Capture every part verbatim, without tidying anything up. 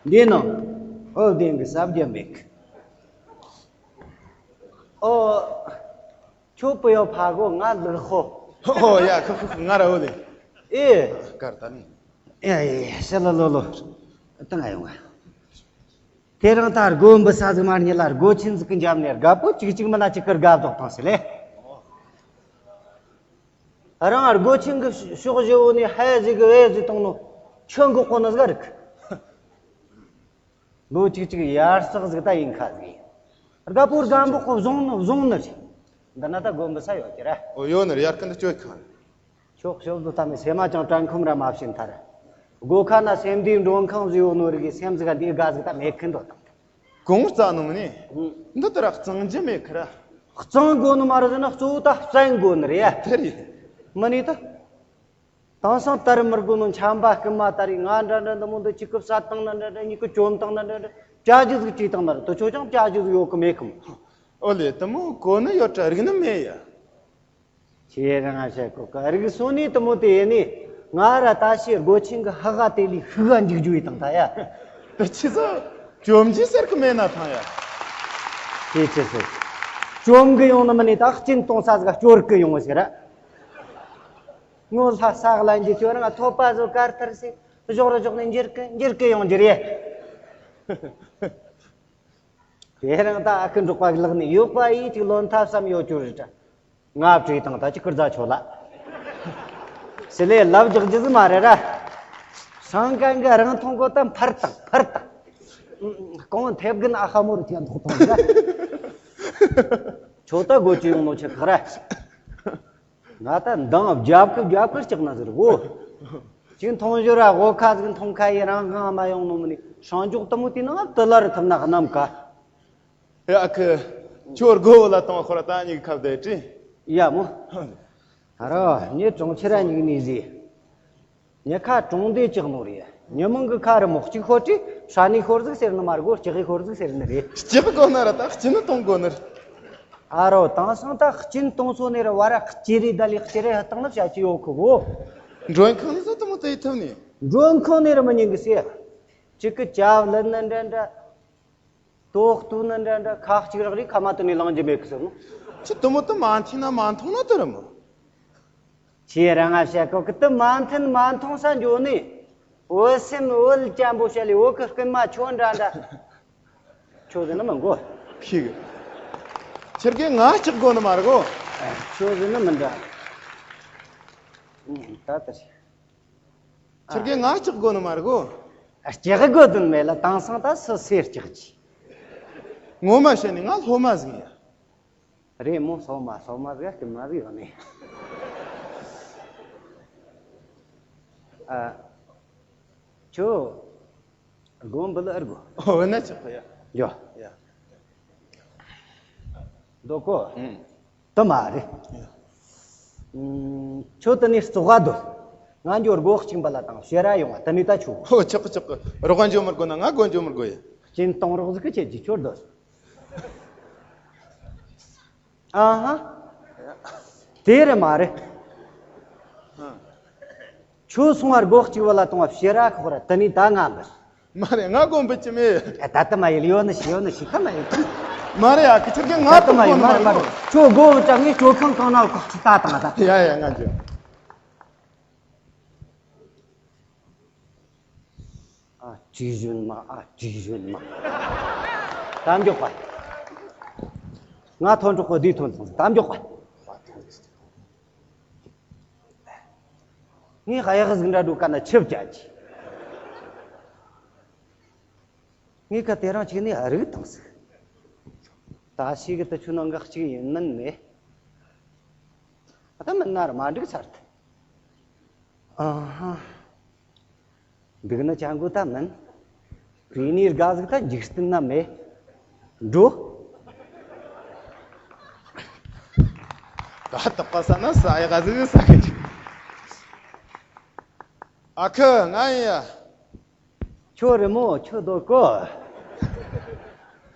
འདི་ནང་ཨོ་བདེན་གི་ས་བརྒྱབ་མེད་གི། ཨོ། ཁྱོད་པུ་ཡོ་ཕ་གོ་ང་ལག་ཧོ། ཨོ་ཡ་ཁ་ཁ་ཁ་ང་ར་ཨོ་ལེ། ཨེ། ཀར་ད་ནི། ཨེ་ཨེ་ཤ་ལ་ལོ་ལོ། ཏང་ཨ་ཡོང་ང་། དེ་རིང་ད་སྒོ་འབུད་ས་ཟིག་མ་རྙེད་ལ། སྒོ་ཆེན་ཟིག་གི་འཇབ་ནས་རྒད་པོ་གཅིག་གཅིག་མིན་ན་གཅིག་གི་རྒད་ཟོག་བཏང་ཟེར་ལེ། རང་སྒོ་ཆེན་གི་ཕྱོགས་བཞི་བོ་ནས་ཧ་ཟིག་གི་ཨེ་ཟིག་བཏང་ནོ། ཆུ་འགོག་གོ་ནི་ཟིག་རིག། ལོ་གཅིག་གཅིག་ཡར་སག་ཟིག་ད་ཡིན་ཁ་ཟིག་ཡིན། རྒད་པོ་རྒན་པོ་ཁོ་བཟུང་ནི་བཟུང་ནི་རེད། འདི་ན་ད་སྒོ་འབུད་ས་ཡོད་ཀྱི་ར། ཨོ་ཡོད་ནི་རེད། ཡར་ཀན་དུ་སྤྱོད་ཁང་། ཆོག་ཤོབ་དུ་ད་མི་སེམས་མ་ཅང་དྲན་ཁོམ་ར་མ་བྱིན་ཐར། སྒོ་ཁ་ན་སེམས་བདེའི་མགྲོན་ཁང་ཟིག་ཡོད་ནོ་རིག་གི་སེམས་ཟིག་ག་འདི་དགའ་ཟིག་ད་མེད་ཁན་དོ་དང་། གོང་རྩ་ནོ་མི་ནི། ཨང་། འདི་ལྟར་གཙང་རྒྱུ་མེད་ཁི་ར། གཙང་དགོ་ནི་མ་རེད་ཟེར་ན་གཙོ་བོ་ད་བཙན་དགོ་ནི་རེད་ཡ། དེ་རེད། མི་ནི་ད། དེང་སང་དར་མི་དགོ་ནོ་ཆམ་པ་རྐུན་མ་ད་རེད། ང་འདྲ་འདྲ་འདི་མོ་འདི་གཅིག་གི་བསད་བཏང་ན་འདྲ་འདྲ། གཉིས་གི་བཅོམ་བཏང་ན་འདྲ་འདྲ། བྱ་རྒྱུ་ཟིག་བྱས་བཏང་ན་རེད། དེ་ཆོ་ཅང་བྱ་རྒྱུ་ཟིག་ཡོད་གི་མེད་གི་མོ། ཨོ་ལེ། དེ་མོ་གོ་ནི་ཡོད་དྲ་རིག་ནི་མེད་ཡ། ཁྱེད་རང་ང་བཤད་གོ་གི། རིག་སོང་ནི་དེ་མོ་དེ་ཡིན་ནི། ང་ར་ད་ཤི་སྒོ་ཆེན་གི་ཧ་ག་དེ་ལི་ཤི་ག་འཇིག་རྒྱུ་ཡི་དང་ད་ཡ། དེ་ཆི་ཟིག་བཅོམ་རྒྱུ་ཟེར་གི་མེད་ན་ཐང་ཡ། ཁྱེད་ཆི་ཟེར། བཅོམ་གི་ཡོང་ནི་མིན་ནི། ད་གཅིན་གཏོང་ས་ཟིག་སྐྱོར་གི་ཡོང་ཟེར་ར། ངོ་ལྷ་ས་ག་ལ་འཇི་ཁྱོད་རང་ཐོབ་པ་བཟོ་གར་ཐར་སི། གཞོགས་ར་གཞོགས་ནས་འགྱུར་གི་འགྱུར་གི་ཡོང་རྒྱུ་རེད། དེ་རིང་ད་ཨ་ཁུ་འབྲོག་པ་གི་ལག་ནས་ཡོད་པ་ཡིས་ཅིག་ལོན་ཐབས་བསམ་ཡོད་རྒྱུ་རེད་དྲ། ང་བྲིས་དང་ད་ཅིག་ཀིར་རྫ་ཆོད་ལ། སི་ལེ་ལབ་རྒྱག་རྒྱུ་ཟིག་མ་རེད་ར། སང་གན་གི་རང་མཐོང་གོ་ད་འཕར་དང་འཕར་དང་། གོང་ཐེབས་གིན་ཨ་ཁ་མོ་རུ་ཐེན་ཐོག་ཐོག་ར། ཆོ་ད་སྒོ་ཅི་ཡོང་ནོ་ཆེ་ཁག་ར། ང་ད་འདང་རྒྱབ་ཀི་རྒྱབ་ཀི་ལྕགས་ན་ཟེར་གོ། ཅིག་མཐོང་ཞོར་ར་སྒོ་ཁ་ཟིག་མཐོང་ཁ་ཡི་རང་གང་མ་ཡོང་ནོ་མི་ནི་སྲང་འཇོག་དུ་མོ་དེ་ནང་དུ་ལར་ཐུབ་ན་གནམ་ཀ། ཡ་ཨ་ཁུ། ཁྱོད་སྒོ་བོ་ལ་གཏོང་ཁོ་ར་ད་གཉིས་ཁ་བསྡད་དྲི། ཡ་མོ། ཨ་རོ་ངས་གྲོང་ཁྱེར་ར་གཉིས་ནས་ཟིག་ཉི་ཁ་གྲོང་སྡེ་ལྕགས་ནོ་རེད། ཉི་མང་གི་ཁ་རི་མོ་གཅིག་ཤོར་དྲི། ཧྲ་ནི་ཤོར་ཟིག་ཟེར་ནི་མ་རེད་གོ། ལྕགས་ཤོར་ཟིག་ཟེར་ནི་རེད། ལྕགས་གོ་ན་ར་ད་གཅིན་ནི་གཏོང་དགོ་ནི་རེད། ཨ་རོ་དེང་སང་ད་གཅིན་གཏོང་སོ་ནི་ར་བ་ར་གཅེ་རེ་ད་ལི་གཅེ་རེ་ཧ་བཏང་ནི་བྱ་ཅི་ཡོད་ཁུ་གོ། མགྲོན་ཁང་ནི་ཟ་དུ་མོ་དེ་ཐུབ་ནི། མགྲོན་ཁང་ནི་ར་མི་ཉན་གི་ཟེར། གཅིག་གི་ཅབ་ལན་ནི་འདྲ་འདྲ། ལྟོ་ལྟོ་ནི་འདྲ་འདྲ། ཁ་གཅིག་རག་རི་ཁ་མ་ཏུ་ནི་ལང་རྒྱུ་མེད་གི་ཟེར་ནོ། ཅི་དུ་མོ་དུ་མ་འཐེན་ན་མ་འཐུང་ན་དུ་རུ་མོ། ཁྱེད་རང་ང་བཤད་གོ་གི་དུ་མ་འཐེན་མ་འཐུང་ས་འགྱོ་ནི། འོད་སེམས་འོད་ཅན་པོ་བཤད་ལི་འོད་གི་རྐུན་མ་ཁྱོད་འདྲ་འདྲ། ཁྱོད་ཟེར་ནི་མི་འགོ། ཁྱི་གི། ཁྱེད་ཀྱིས་ང་ལྕགས་དགོ་ནི་མ་རེད་གོ། ཁྱོད་ཟེར་ནི་མི་འདྲ། ད་ལྟ་རེད། ཁྱེད་ཀྱིས་ང་ལྕགས་དགོ་ནི་མ་རེད་གོ། ལྕགས་དགོ་དོན་མེད་ལ་དེང་སང་ད་སུ་སེར་ལྕགས་ཀྱི། ངོ་མ་བཤད་ནི་ང་སློབ་མ་ཟིག་ཡིན། རེད་མོ། སློབ་མ་སློབ་མ་ཟིག་རྐུན་མ་ཟིག་ཡོད་ནི། ཨ། ཁྱོད་སྒོ་འབུད་ཨེ་དགོ། ཨོ་ན་ཆོག་གི་ཡ། ཡོ། ཡ། འདོད་གོ། ཨུམ། དུ་མ་རེད། ཡ། ཨུམ། ཁྱོད་དུ་ནས་བཙོག་ག་འདོད། ང་འགྱོ་སྒོ་གཅིག་འབུད་ལ་དང་ཕྱེ་ར་ཡོང་བ་དུ་ནས་ད་ཆོག། ཨོ་ཆོག་གི་ཆོག་གི། རོགས་འགྱོ་མི་དགོ་ན་ང་སྒོ་འགྱོ་མི་དགོ་ཡ། ཅིན་གཏོང་རོགས་ཟིག་གི་ཁྱེད་ཀྱིས་ཁྱོད་འདོད། ཨ་ཧ། དེ་རེད་མ་རེད། ཨ། ཁྱོད་སོང་བར་སྒོ་གཅིག་བུ་ལ་གཏོང་བ་ཕྱི་ར་ཁོག་ར་དེ་ནས་ད་ང་འབུད། མ་རེད། ང་སྒོ་འབུད་ཀྱི་མེད། ཨེ་ད་ལྟ་མ་ཡིན་ཡོད་ནི་ཤི་ཡོད་ནི་ཤི་ཁ་མ་ཡིན། མ་རེད་ཨ་ཁི་ཁྱེད་ཀྱིས་ང་ད་ལྟ་མ་ཡིན། མ་རེད་མ་རེད། ཁྱོད་སྒོ་བུད་ཀྱང་ངས་སྤྱོད་ཁང་གང་ན་ཁོག་ཅིག་ལྟ་དང་ད། ཡ་ཡ་ང་འགྱོ། ཨ་ཅི་ཞོན་མ། ཨ་ཅི་ཞོན་མ། ད་མགྱོགས་པ། ང་ཐོན་འགྲོ་གོ་དེ་ཐོན་སོང་། ད་མགྱོགས་པ། ངས་གཡག་ཟིག་འདྲ་འགྲོ་ག་ན་ཆིབས་རྒྱག་གི། ངས་ཁ་དེ་རང་ཅིག་ནས་རིག་བཏང་ཟིག་ད་ཤི་གི་དུ་ཆུ་ནང་འགག་ཅིག་ཡིན་མིན་མེད། ད་མིན་ན་ར་མ་འགྲིག་ཚར་ཐལ། ཨ་ཧ། འདུག་ན་ཅང་གོ་ད་མིན། བྲིས་ནས་དགའ་ཟིག་ད་འཇིག་རྟེན་ན་མེད། འགྲོ། ད་དག་པ་ས་ན་ས་ཡ་ག་ཟིག་ས་གི་ཅིག་ཨ་ཁུ་ང་ཡིན་ཡ། ཁྱོད་རེད་མོ། ཁྱོད་སྡོད་གོ།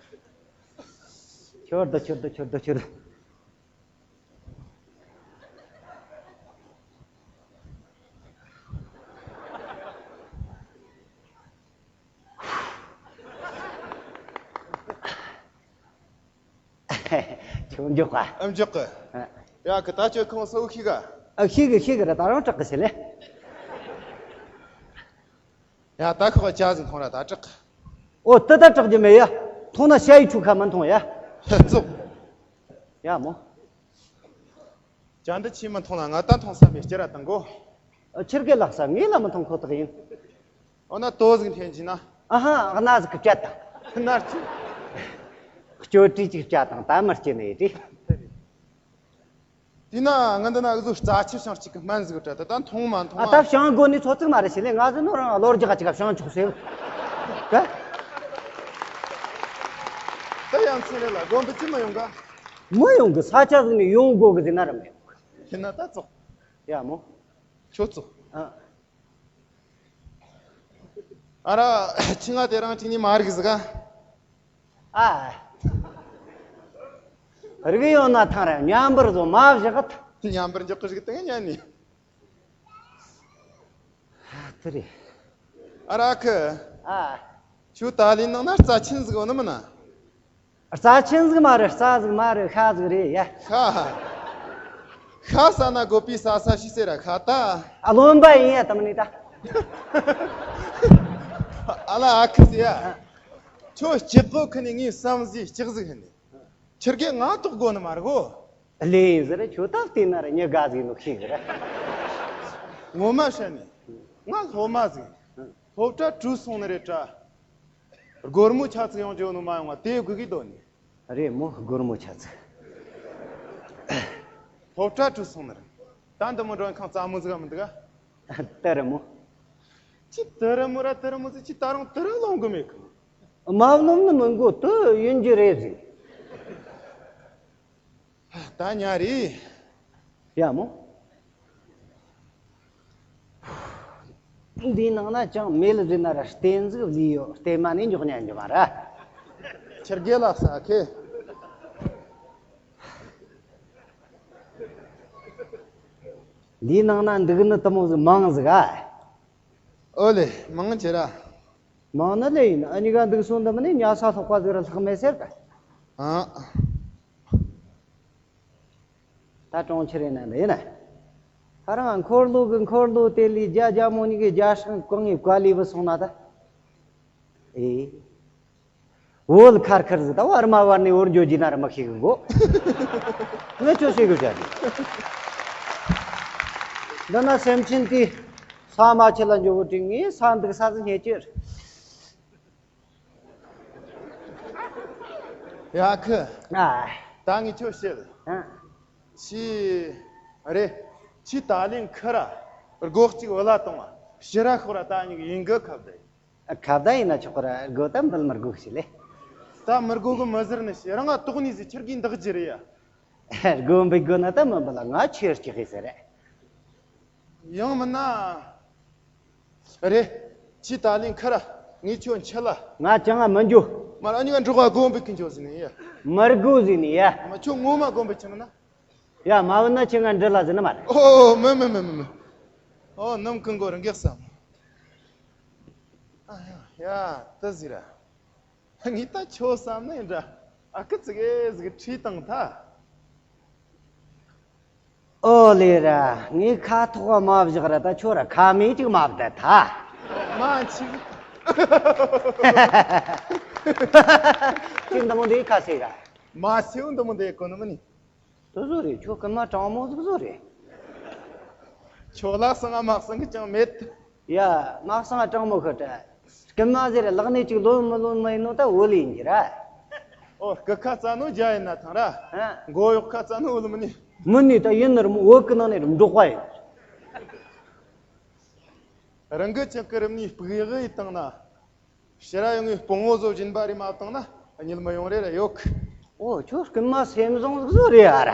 ཁྱོད་སྡོད་ཁྱོད་སྡོད་ཁྱོད་སྡོད་ཁྱོད། ཁྱོད་མགྱོགས་ག་ཨ། མགྱོགས་གི། ཨ། ཡ་གི་ད་ཁྱོད་ཁང་སོ་ཤི་ག་ཨ། ཤི་གི་ཤི་གི་ར། ད་རུང་དྲག་གི་ཟེར་ལེ། ཡ་ད་ཁོ་ཇ་ཟིག་འཐུང་ར་ད་དྲག་ཨོ་དེ་ད་དྲག་རྒྱུ་མེད་ཡ། འཐུང་ན་ཤ་ཡི་ཆུ་ཁ་མི་འཐུང་ཡ། ཙོག་ཡ་མོ། ཇ་འདི་ཆི་མི་འཐུང་ན་ང་ད་འཐུང་ས་མེད། སྐྱུར་ར་བཏང་གོ་ཨ། ཁྱེད་ཀྱི་ལག་ས་ངས་ལ་མི་འཐུང་ཁོ་ཐག་ཡིན། འོ་ན་དོ་ཟིག་འཐེན་གྱིས་ན། ཨ་ཧ། ཨ་ན་ཟིག་གི་བཅད་དང་། ནར་ཆི། གཅོད་དྲིས་ཅིག་བཅད་དང་ད་མི་སྐྱེ་ནི་ཡིན་དྲིས། དེས་ན་ང་འདི་ན་འུ་ཚོ་རྩ་ཆུ་ཤིང་གཅིག་གི་སྨན་ཟིག་འདྲ་ད་ད་འཐུང་མ་འཐུང་ཨ། ད་ཤིང་དགོས་ནི་ཚོ་ཚིག་མ་རེད་ཟེར་ལེ། ང་ཟིག་ནོ་རང་ལོ་རྒྱག་ཅིག་ག་ཤིང་ཆོག་ཟེར། ད་ད་ཡང་ཚེ་རེ་ལ་དགོན་པ་ཅི་མི་ཡོང་ག་མི་ཡོང་གི། ས་ཆ་ཟིག་ནས་ཡོང་དགོས་གི་ཟེར་ན་ར་མི་ཡོང་གི། དེས་ན་ད་ཙོག་ཡ་མོ། ཁྱོད་ཙོག་ཨ། ཨ་ར། ཁྱི་ང་དེ་རིང་གཅིག་ནི་མ་རིག་ཟིག་ག་ཨ། རིག་ཡོད་ན་ཐང་ར་མཉམ་པར་བཟོ་མ་བཞག་གི། མཉམ་པར་འཇོག་གི་ཟིག་དེ་ཉན་ནི། དེ་རེད། ཨ་ར་ཁི། ཨ། ཁྱོད་ཏཱ་ལའི་ནང་ན་རྩ་ཆེན་ཟིག་ཡོད་ནི་མིན་ན། རྩ་ཆེན་ཟིག་མ་རེད། རྩ་ཟིག་མ་རེད། ཤ་ཟིག་རེད་ཡ། ཤ། ཤ་ཟ་ན་དགོད་པའི་ཟ་ས་ཤི་ཟེར་ར་ཤ་ད། ཨ། རློན་པ་ཡིན་ཡ་དམ་ནི་ད། ཨ་ལ་ཨ་ཁུ་ཟེར་ཡ། ཁྱོད་སྐྱག་གོ་ཁི་ནས་ངའི་བསམ་གཟས་སྐྱག་ཟིག་ཧན་ནི། ཁྱེད་ཀྱིས་ང་དོགས་གོ་ནི་མ་རེད་གོ་ལེ་ཡིན་ཟེར། ཁྱོད་ད་བལྟས་ན་ར་མྱི་དགའ་ཟིག་ནོ་ཤེས་གི་ར། ངོ་མ་བཤད་ནི། ང་སློབ་མ་ཟིག་སློབ་གྲྭ་གྲོལ་སོང་ནི་རེད་དྲ། སྒོར་མོ་ཆ་ཚིག་ཡོང་རྒྱུ་ནོ་མ་ཡོང་བ་དེ་དགོས་གི་དོ་ནི། རེད་མོ། སྒོར་མོ་ཆ་ཚིག་སློབ་གྲྭ་གྲོལ་སོང་ནི་རེད། ད་འདི་མོ་མགྲོན་ཁང་རྩ་མོ་ཟིག་ག་མི་འདུག་ག་དེ་རེད་མོ། ཅི་དེ་རེད་མོ་ར་དེ་རེད་མོ་ཟིག་ཅི་ད་རུང་དེ་ར་ལོང་གི་མེད་གི། མ་ལོང་ནི་མི་འགོ་དེ་ཡིན་རྒྱུ་རེད་ཟིག་ད་ཉལ་རེད། ཡ་མོ། འདིའི་ནང་ན་ཅང་མེད་ལ་ཟེར་ན་ར་རྟེན་ཟིག་བསླས་ཡོད། རྟེན་མ་ནས་མགྱོགས་ཉལ་རྒྱུ་མ་ར། ཁྱེད་དགེ་ལགས་ས་ཁེ། འདིའི་ནང་ན་འདུག་ནི་དེ་མོ་ཟིག་མང་ཟིག་ཨ། ཨོ་ལེ། མང་ཆེ་ར། མང་ནི་ལེ་ཡིན། འུ་གཉིས་ཀ་འདུག་སོང་འདི་མིན་ནི་ཉལ་ས་ལྷག་པ་ཟིག་ར་ལྷག་མེད་ཟེར་ག་ཨ། ད་གྲོང་ཁྱེར་ཡིན་ན་འདི་ཡིན་ན། ཁ་རང་འཁོར་ལོ་གི་འཁོར་ལོ་དེ་ལས་རྒྱ་རྒྱ་མོ་གཉིས་ཀྱི་རྒྱ་སྲང་གང་ངེ་བཀའ་ལས་བུད་སོང་ན་ད། ཨེ། བོད་ཁར་ཁར་ཟིག་ད་བར་མ་བར་ནས་བོར་འགྱོ་རྒྱུ་ན་ར་མི་ཤེས་གི་གོ་ངས་ཁྱོད་ཤེས་གི་བྱ་རྒྱུ། འདི་ན་སེམས་ཅན་དེ་ས་མ་ཆི་ལ་འགྱོ་གི་དྲིན་ངས་ས་འདུག་ས་ཟིག་རྙེད་ཀྱི། ཡ་ཁུ། ཨ། ད་ངས་ཁྱོད་བཤད། ཨ། ཆི། རེད། ཆི་ད་ལན་ཁི་ར། སྒོ་གཅིག་བུ་ལ་གཏོང་བ། ཕྱི་ར་ཤོག་ར་ད་ཉིག་ཡིན་གི་ཁ་བརྡ་ཡིན། ཁ་བརྡ་ཡིན་ན་ཆོག་གི་ར་སྒོ་ད་འབུལ་མི་དགོས་ཤི་ལེ། ད་མི་དགོས་གི་མི་ཟེར་ནི་ཤི། རང་ང་དོགས་ནི་ཟིག་ཁྱེར་གི་འདག་རྒྱུ་རེད་ཡ། སྒོ་འབུལ་དགོས་ན་ད་མི་འབུལ་ལ་ང་ཆེར་སྐྱེ་གི་ཟེར། ཡང་མིན་ན། རེད། ཆི་ད་ལན་ཁི་ར། ངས་ཁྱོད་འཆི་ལ། ང་ཅང་ང་མི་འགྱོ། མ་ར་ཨ་ཉི་ག་འབྲོག་ག་སྒོ་འབུལ་གི་འགྱོ་ཟིན་ནི་ཡ། མི་དགོས་ཟིན་ནི་ཡ། མ་ཁྱོད་ངོ་མ་སྒོ་འབུལ་ཆི་མིན་ན། ཡ་མ་བུད་ན་ཁྱེད་ང་འདྲི་ལ་ཟིན་ནི་མ་རེད། ཨོ་མི་མི་མི་མི་མི། ཨོ་ནམ་གི་མགོ་རང་གེགས་སམ། ཨ་ཡ་ཡ་ད་ཟིག་ར། ངས་ད་ཁྱོད་བསམ་ནི་འདྲ། ཨ་ཁུ་ཙི་གེ་ཟིག་ཁྲིད་བཏང་ཐལ། ཨོ་ལེ་ར། ངས་ཁ་ཐོག་མ་བཞག་ར་ད་ཁྱོད་ར་ཁ་མེད་ཅིག་མ་བསྡད་ཐལ། མ་ཆིག་ཅིག་འདི་མོ་འདི་ཁ་ཟེར་ག་མ་སེའུ་འདི་མོ་འདི་གོ་ནི་མིན་ནི། དེ་བཟོ་རེད། ཁྱོད་རྐུན་མ་དྲང་མོ་ཟིག་བཟོ་རེད། ཁྱོད་ལ་གསང་ང་མ་གསང་གི་ཅང་མེད། ཡ། མ་གསང་ང་དྲང་མོ་ཤོད་དྲ། རྐུན་མ་ཟེར་ལག་ནས་ཅིག་ལོན་མི་ལོན་མ་ཡིན་ནོ་ད་བོད་ལ་ཡིན་གྱི་ར། ཨོ་རྐུ་ཁ་རྩ་ནོ་རྒྱ་ཡིན་ན་ཐང་ར། ཨ། མགོ་གཡོག་ཁ་རྩ་ནོ་བོད་ལ་མིན་ནི། མིན་ནི་ད་ཡིན་ནི་ར་མོ་བོད་གི་ནང་ནས་ར་འབྲོག་པ་ཡིན། རང་གི་ཅག་གི་རིམ་ནས་སྤུག་ཡག་ཡིན་བཏང་ན། ཕྱི་ར་ཡོང་ངས་སྤོང་བོ་བཟོ་སྦྱིན་པ་རེ་མ་བཏང་ན་གཉིད་མི་ཡོང་རེ་ར་ཡོད་གི། ཨོ་ཁྱོད་རྐུན་མ་སེམས་བཟང་ཟིག་བཟོ་རེད་ཨ་ར།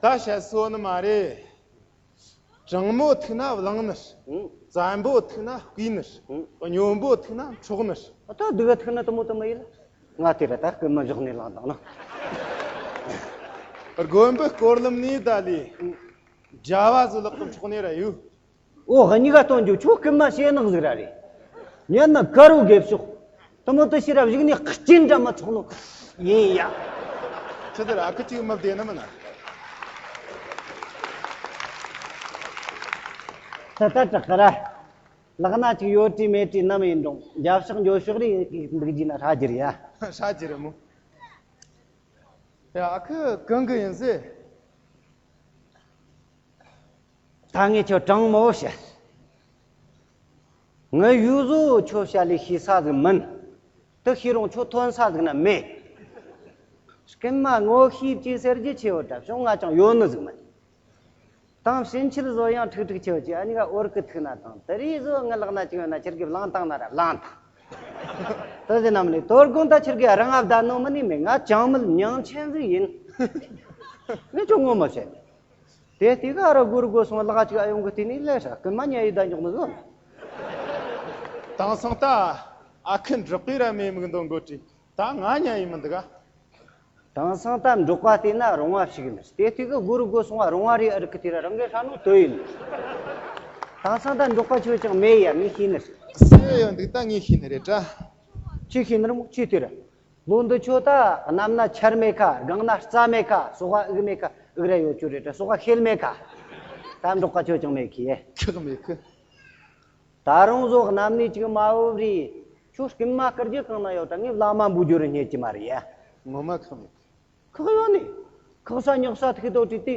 ད་བཤད་སྲོལ་ནི་མ་རེད། དྲང་མོ་ཐུག་ན་བླངས་ནི། ཨང་། བཙན་པོ་ཐུག་ན་བརྐུས་ནི། ཨང་། སྨྱོན་པོ་ཐུག་ན་འཕྲོག་ནི། ཨ་ད་སྡུག་ག་ཐུག་ན་དེ་མོ་དེ་མོ་ཡིན་ལ། ང་དེ་ར་ད་རྐུན་མ་བཞག་ནས་བླངས་བཏང་ན། དགོན་པའི་སྐོར་ལམ་ནས་ད་ལས། ཨང་། རྒྱ་བ་ཟིག་ལག་གི་འཕྲོག་ནས་ར་ཡོད། ཨོ་གཉིས་ཀ་སྟོན་རྒྱུ་ཁྱོད་རྐུན་མ་ཞེ་ནག་ཟིག་ར་རེད། ཉན་ན་དཀར་བོ་དགེ་ཕྱོགས། དེ་མོ་དེ་ཕྱིར་ར་བཞུགས་ནས་གཅིན་འདྲ་མ་ཚོགས་ནོ། ཡིན་ཡ། ཆི་ཟེར། ཨ་ཁུ་གཅིག་མི་བདེ་ནི་མིན་ན། ད་ད་དྲག་གི་ར། ལག་ན་ཅིག་ཡོད་དྲིས་མེད་དྲིས་ནམ་ཡིན་རུང་རྒྱབ་ཤོག་འགྱོ་ཤོག་རེ་འདུག་རྒྱུ་ན་ཧྲ་རྒྱུ་རེད་ཡ། ཧྲ་རྒྱུ་རེད་མོ། ཡ། ཨ་ཁུ་གང་གི་ཡིན་ཟེར། ད་ངས་ཁྱོད་དྲང་མོ་བཤད། ངའི་ཡུལ་བཟོ་ཁྱོད་བཤད་ལས་ཤེས་ས་ཟིག་མིན། དེ་ཤེས་རུང་ཁྱོད་ཐོན་ས་ཟིག་ན་མེད། རྐུན་མ་ངོ་ཤེས་ཀྱི་ཟེར་རྒྱུ་ཆེ་བོ་འདྲ་བྱུང་ང་ཅང་ཡོད་ནི་ཟིག་མིན། དང་ཕྱིན་ཆད་བཟོ་ཡང་ཁྲིག་ཁྲིག་ཆེ་བོ་ཅིག་ཨ་ནི་ག་འོར་གི་ཐུག་ན་དང་དེ་རིགས་བཟོ་ངའི་ལག་ན་ཅིག་ཡོད་ན་ཁྱེར་གི་བླངས་བཏང་ན་ར་བླངས་དང་། དེ་ཟེར་ནམ་ལས་དོ་དགོང་ད་ཁྱེར་གི་རང་ང་བདའ་ནོ་མིན་ནི་མེད། ང་ཅང་མིན་མྱང་ཆེན་ཟིག་ཡིན། ངས་ཁྱོད་ངོ་མ་བཤད། དེ་དུས་ག་ར་སྒོར་སྒོར་སོང་ལག་ཅིག་ཨ་ཡོང་གི་དེ་ནས་ལས་ཧྲ་རྐུན་མ་ཉལ་ཡི་ད་འཇོག་ནི་བཟོ། དེང་སང་ད་ཨ་ཁུ་འབྲོག་པའི་ར་མེད་མིག་འདོན་དགོ་དྲིས། ད་ང་ཉལ་ཡི་མི་འདུག་ག། དེང་སང་ད་འབྲོག་པ་བལྟས་ན་རོང་བ་ཞིག་ཡིན། དེ་དུས་གི་སྒོར་སྒོར་སོང་བ་རོང་བ་རེད། ཨ་རི་ཀི་དེ་ར་རང་གི་ཧྲ་ནོ་དོ་ཡིན། དེང་སང་ད་འབྲོག་པ་ཆོ་ཅང་མེད་ཡ། ངས་ཤེས་ནི་རེད། སུ་ཡོད་འདུག་ད་ངས་ཤེས་ནི་རེད་དྲ། ཅི་ཤེས་ནི་རེད་མོ་ཅི་དེ་ར། ལོ་འདི་ཆོ་ད་གནམ་ན་ཆར་མེད་ཁ། སྒང་ན་རྩྭ་མེད་ཁ། ཟོག་ག་དབུགས་མེད་ཁ། དབུགས་ར་ཡོད་རྒྱུ་རེད་དྲ། ཟོག་ག་ཤེལ་མེད་ཁ། ད་འབྲོག་པ་ཆོ་ཅང་མེད་ཁི་ཡེ། ཁག་མེད་ཁི། ད་རུང་ཟོག་གནམ་ནས་ཅིག་མ་བབས་རེད། ཁྱོད་རྐུན་མ་བསྐུར་རྒྱུ་གང་ན་ཡོད་དྲ། ངས་བླ་མ་འབུལ་རྒྱུ་རུ་རྙེད་ཀྱི་མ་རེད་ཡ། ངོ་མ་ཁག་མེད་ཁི། ཁག་ཡོད་ནི། ཁག་ས་ཉག་ས་ཐུག་དོ་དྲིས་ཏེ།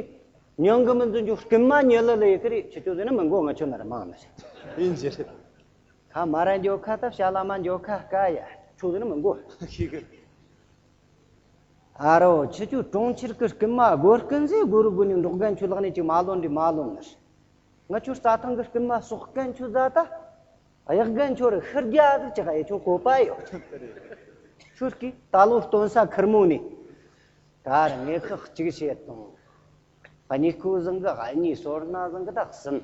མྱང་གི་མི་འཛིན་རྒྱུ་རྐུན་མ་ཉལ་ལ་ལ་ཡི་ཁི་རེད། ཆི་ཆོ་ཟེར་ན་མི་མགོ་ང་ཆོ་ན་ར་མང་ནི་ཟེར། ཡིན་རྒྱུ་རེད། ཁ་མ་ར་འགྱོ་ཁ་ད་བྱ་ལ་མ་འགྱོ་ཁ་དཀའ་ཡ། ཆོ་ཟེར་ན་མི་མགོ། ཤེས་གི། ཨ་རོ། ཁྱེད་ཆོ་གྲོང་ཁྱེར་གི་རྐུན་མ་སྒོར་རྐུན་ཟེར་སྒོར་སྒོར་ནས་འབྲོག་རྒན་ཆོ་ལག་ནས་ཅིག་མ་ལོན་རེ་མ་ལོན་ནི། ང་ཆོ་རྩྭ་ཐང་གི་རྐུན་མ་ཟོག་རྐུན་ཆོ་ཟ་ད། གཡག་རྒན་ཆོ་རུ་ཤི་རྒྱུ་ཟིག་ཅིག་ཨེ་ཆོ་བཀོད་པ་ཡོད། ཁྱོད་ཀྱིས་ད་ལོ་སྟོན་ས་ཁེར་མོ་ནས། ད་ར་ངས་ཁག་གཅིག་བྱེད་དང་། གཉིས་ཀོ་བཟང་གི། གཉིས་སོར་སྣ་བཟང་གི། ད་གསུམ།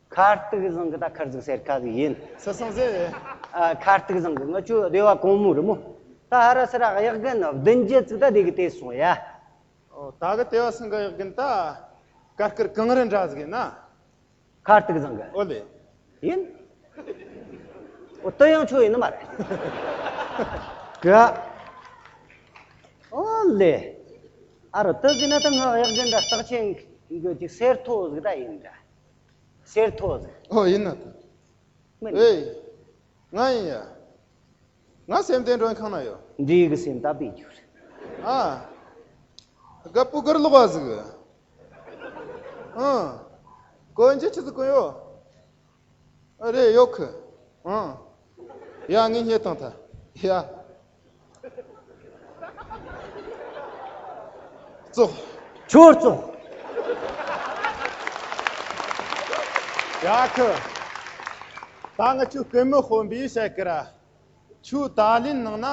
ཁ་ཐུག་བཟང་གི་ད་ཁར་ཟིག་སེར་ཁ་ཟིག་ཡིན། སུ་སང་ཟེར། ཨ། ཁ་ཐུག་བཟང་གི། ང་ཆོ་སྡེ་བ་གོང་མོ་རེད་མོ། ད་ཧ་ར་སི་ར་གཡག་རྒན་བདུན་བརྒྱད་ཅིག་ད་དེ་གི་དེ་སོང་ཡ། ཨོ། ད་གི་སྡེ་བ་སང་གི་གཡག་རྒན་ད་གར་དཀར་གངས་རི་འདྲ་ཟིག་ཡིན་ན། ཁ་ཐུག་བཟང་གི། ཨོ་ལེ། ཡིན། ཨོ། དེ་ཡང་ཆོ་ཡིན་ནི་མ་རེད། ག་ཨོ་ལེ། ཨ་རོ། དེ་ཟིན་ན་ད་ང་གཡག་རྒན་འདྲ་རྟགས་ཅན་གི་ཅིག་སེར་ཐོ་ཟིག་ད་ཡིན་འདྲ། སེར་ཐོ་ཟིག་ཨོ། ཡིན་ན་ད། མིན། ཨེ། ང་ཡིན་ཡ། ང་སེམས་དེ་མགྲོན་ཁང་ན་ཡོད། འདྲེ་གི་སེམས་ད་པའི་རྒྱུ་རེད། ཨ། རྒད་པོ་གུར་ལོག་པ་ཟིག་ཨང་། གོན་རྒྱུ་ཆི་ཟིག་གོན་ཡོད། ཨ། རེད། ཡོད་གི། ཨང་། ཡ། ངས་རྙེད་བཏང་ཐལ། ཡ། ཙོག་ཁྱོད་ཙོག་ཡ་ཁུ། ད་ང་ཆོ་རྐུན་མི་དཔོན་པོས་བཤད་ཀི་ར། ཆོ་ཏཱ་ལིན་ནང་ན་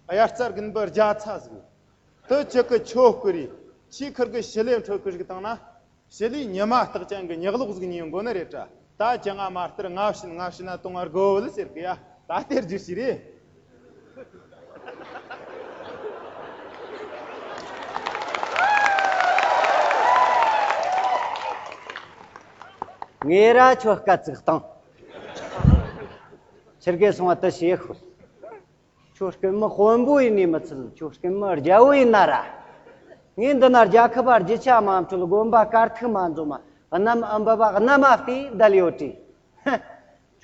དབྱར་རྩྭ་དགུན་འབུ་རྒྱ་ཚ་ཟིག་དེ་ཅི་གི་ཆོ་བསྐོར་རེ། ཆི་ཁུར་གི་ཞི་ལི་འཕྲོད་གི་ཞིག་བཏང་ན། ཞི་ལིའི་ཉི་མ་རྟགས་ཅན་གི་ཉག་ལོག་ཟིག་ཉོས་འགོ་ནི་རེད་དྲ། ད་ཅི་ང་མ་སྟེར་ང་བྱིན་ང་བྱིན་ན་གཏོང་བར་དགོ་བོ་ལ་ཟེར་གི་ཡ། ད་སྟེར་རྒྱུ་ཞིག་རེད། ངས་ར་ཁྱོད་སྐད་ཅིག་བཏང་། ཁྱེར་གི་སོང་བ་དེ་བྱེད་ཤོག་ཁྱོད་རྐུན་མི་དཔོན་པོ་ཡིན་ནི་མི་ཚད། ཁྱོད་རྐུན་མི་རྒྱལ་པོ་ཡིན་ན་ར། ངས་འདི་ན་རྒྱལ་ཁབ་བ་རྒྱུ་ཆ་མ་འཕྲོད། དགོན་པ་དཀར་ཐིག་མ་འཛོམས། གནམ་འུམ་པ་གནམ་མ་བལྟས་བསྡད་ཡོད་དྲིས། ཧ།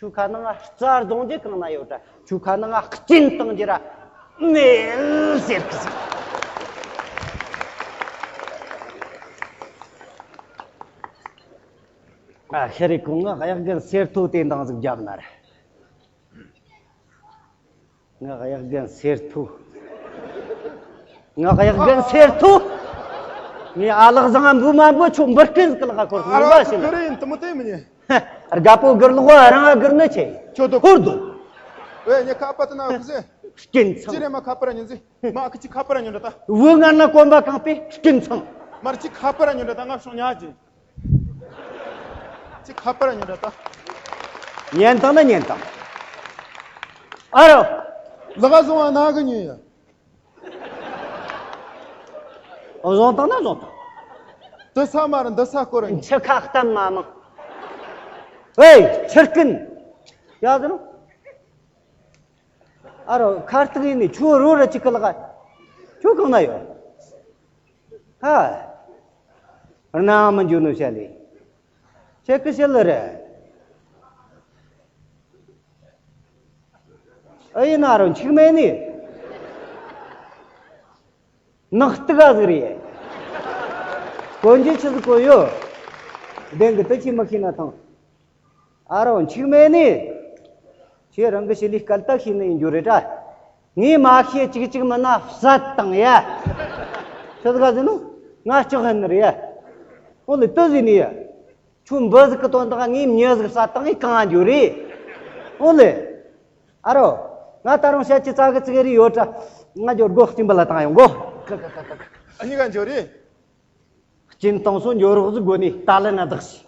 ཁྱོད་ཁ་ནང་ང་རྩྭ་རྫོང་རྒྱུ་གང་ན་ཡོད་དྲ། ཁྱོད་ཁ་ནང་ང་གཅིན་གཏོང་རྒྱུ་ར་མེད་ཟེར་གི་ཟིག་ཨ། ཤི་རེ་གོང་ང་གཡག་རྒན་སེར་ཐོ་དེ་འདང་ཟིག་བརྒྱབ་ན་ར། ང་གཡག་རྒན་སེར་ཐོ། ང་གཡག་རྒན་སེར་ཐོ། ངས་ཨ་ལགས་བཟང་ང་འབུ་མ་འབུ་ཆོ་འབུ་རྐུན་ཟིག་ལག་ག་ཁོར་ཨ་ངོ་ར་མ་ཤེས་ན། ཁུ་རེ་ཡིན་དུ་མོ་དེ་མི་ཉན། རྒད་པོ་གུར་ལོག་པ་རང་ང་གུར་ནི་ཆེ། ཁྱོད་དོ། ཁོར་དོ། ཨེ། ངས་ཁ་པ་དེ་ན་ཁུ་ཟེ། རྐུན་ཚང་། ཅི་རེ་མ་ཁ་པར་ཉོན་ཟེ། མ་ཁུ་ཅི་ཁ་པར་ཉོན་ད་ད། བུ་ང་ན་གོམ་པ་གང་པའི་རྐུན་ཚང་། མར་ཅི་ཁ་པར་ཉོན་ད་ད། ང་བྱུང་ཉག་ཅི། ཅི་ཁ་པར་ཉོན་ད་ད། ཉན་དང་ན་ཉན་དང་། ཨ་རོ། ལག་བཟུང་བ་ན་གི་ཉོན་ཡ། བཟུང་དང་ན་བཟུང་དང་། འདི་ས་མ་རེད། འདི་ས་སྐོར་ར་ཉོན། འཆི་ཁ་གཏམ་མ་མང་། ཨེ། ཁྱི་རྐུན། ཡ་ཟེར་ནོ། ཨ་རོ། ཁ་རྟགས་ཡིན་ནི་ཁྱོད་རོ་ར་ཅིག་གི་ལག་ག་ཁྱོད་གང་ན་ཡོད། ཧ། རྣ་མི་འཇུ་ནོ་བཤད་ལེ། ཁྱེད་ཀྱི་བཤད་ལེ་རེད། ཨེ་ཡིན་ན་རོ་འཆུག་མེད་ནི། ནག་སྟུག་ག་ཟིག་རེད། གོན་རྒྱུ་ཆི་ཟིག་གོན་ཡོད། བདེན་གི་དུ་ཆི་མི་ཤེས་ན་ཐང་། ཨ་རོ་འཆུག་མེད་ནི། ཁྱེད་རང་གི་ཞི་ལིའི་སྐད་ད་ཤེས་ནི་ཡིན་རྒྱུ་རེད་དྲ། ངས་མ་ཤེས་གཅིག་གཅིག་མིན་ན་བསད་བཏང་ཡ། ཆི་ཟིག་ག་ཟེར་ནོ། ང་ལྕགས་ཧན་ནི་རེད་ཡ། འོ་ལེ་དུ་ཟེར་ནི་ཡ། ཁྱོད་འབུ་ཟིག་གི་དོན་དག་ངས་མྱི་ཟིག་བསད་བཏང་ངས་གང་འགྱོ་རེད། འོ་ལེ། ཨ་རོ། ང་ད་རུང་བཤད་ཀྱི་ཙག་གི་ཙིག་རེ་ཡོད་དྲ། ང་འགྱོ་དགོ། གཅིན་པ་ལ་བཏང་ཡོང་གོ། ཨ་གཉིས་ཀ་འགྱོ་རེད། གཅིན་བཏང་སོང་འགྱོ་རོགས་ཟིག་དགོ་ནི་ད་ལན་ན་བདག་ཞིག